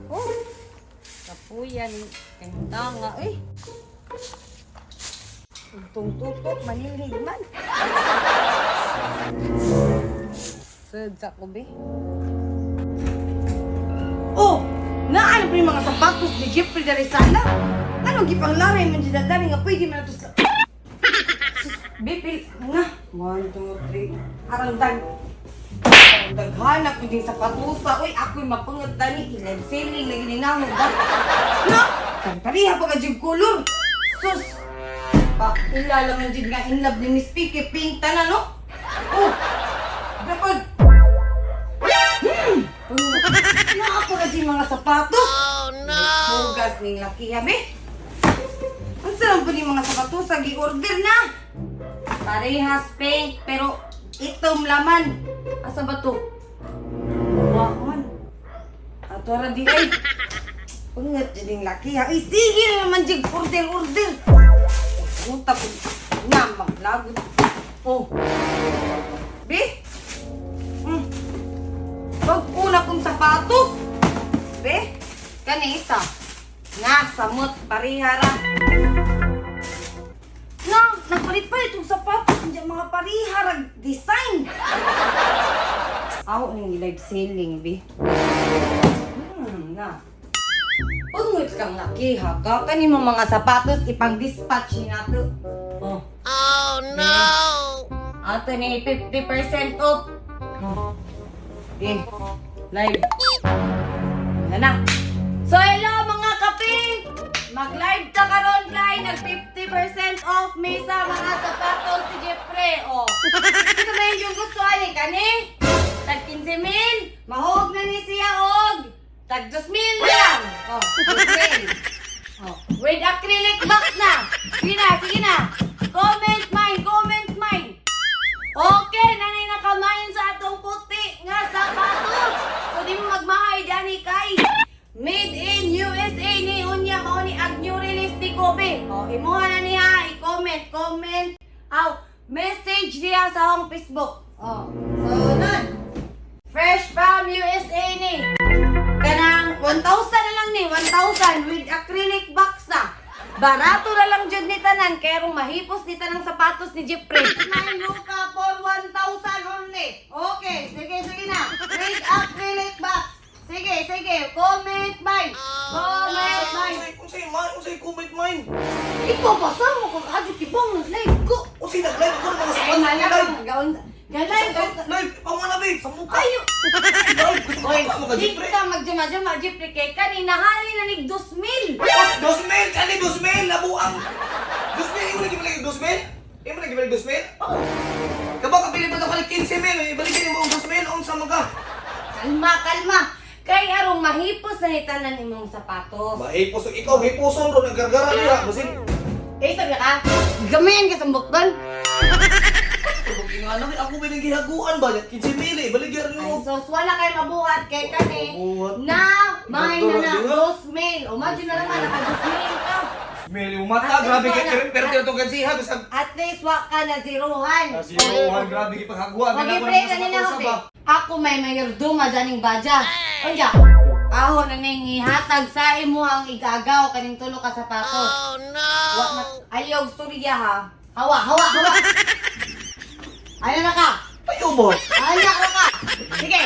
Oh. Kapuyan kentanga eh. Ugtong tutok manilhig man. Sud sa kubi. Oh, naano pa yung mga sapatos ni Jeffrey Darisala? Anong gipanglaray man siya dali nga pwede man nato sa. Sus, Bipil, nga. 1, 2, 3. Arang dag. Arang daghanak pwedeng sapatusa. Uy, ako'y mapangat dani. Ilan selling lagi ni namo ba? Na! Pariha pa ka jud color. Sus! Pa, ilala man jud nga in love ni Miss Piki. Pink tanan, no? Oh! Dapat. Naako na din mga sapatos. Oh no! Hugas ning lakiha be. Ang sarap po ni mga sapatos, gi-order na. Parehas pink, pero itom laman. Asa ba to? Wa man. Ato ra di ay. Pangat din lakiha. Ay, sige na naman jig order order. Puta ko. Nga maglagot. Oh. Be? Pag una kong sapatos. Be, kani isa. Nga, samot, parihara. Nga, nagpalit-palit itong sapatos. Hindi mga parihara design. Ako ning live selling, be. Na. Ungot kang lakiha ka. Kani mo mga sapatos, ipang-dispatch ni nato. Oh. Oh no! Ato ni 50% off. Oh. Okay. Live. Wala na. So hello mga kapink! Mag-live ta karon kay nag 50% off mi sa mga sapatos si Jeffrey. Oh. Ito na yung gusto ani kani? Tag 15 mil, mahog na ni siya og tag 2 mil na lang. Oh, 2 mil. Oh, with acrylic box na. Sige na, sige na. Comment mine, comment mine. Okay, nanay nakamain sa atong puti nga sapatos. So di mo magmahay dani kay Made in USA ni unya mao ni ang new release ni Kobe. O imuha na niya i-comment, comment, aw message niya sa akong Facebook. O, so nun. Fresh from USA ni. Kanang 1,000 na lang ni, 1,000 with acrylic box na. Barato na lang jud ni tanan kaya rong mahipos ni tanang sapatos ni Jeffrey. Nine luka for 1,000 only. Okay, sige sige na. With acrylic box. Sige, sige. Comment mine. Comment mine. Unsay man, unsay comment mine? Ikaw ba sa mo kung adyo kibong nag-live ko? Unsay nag-live ako ng mga Ay, sapatos mala live. ka. Gaon. Galay. Live, pangwana be, sa mukha. Ayo. Live, gusto Oy, ko mga di Jeffrey. ka magjama-jama, Jeffrey, kay kanina hali na nig 2,000. 2,000, kani 2,000, labuang. 2,000, imo lagi balik 2,000? Imo lagi balik 2,000? Oh. Kaba ka pili pa to kani 15,000, ibalikin mo ang 2,000 unsa man ka? Kalma, kalma. Kay arong mahipos na ni tanan imong sapatos. Mahipos ikaw, hiposon ro naggargara niya, basin. Eh, sabi ka, gamayan ka sa bukton. Tubog nga lang, ako ba nang gihaguan ba? 15,000, ibaligyan Ay, mo. sos, wala kay mabuhat kay kani. Mabuhat. Na, may na na, Diba? 2,000. O, imagine na lang nga, naka 2,000 ka. Meli mata, grabe kay pero tinatong kansiha bisag At least, wa ka na zerohan. Zerohan, grabe gipaghaguan. Okay, pre, kanina ako, pre. Ako may mayordoma daning badya. Unya, aho na ning ihatag sa imo ang igagaw kaning tulo ka sapatos. Oh no! Wa na, ayaw storya ha. Hawa, hawa, hawa. Ano na ka? Ayaw mo. Ano na ka? Sige.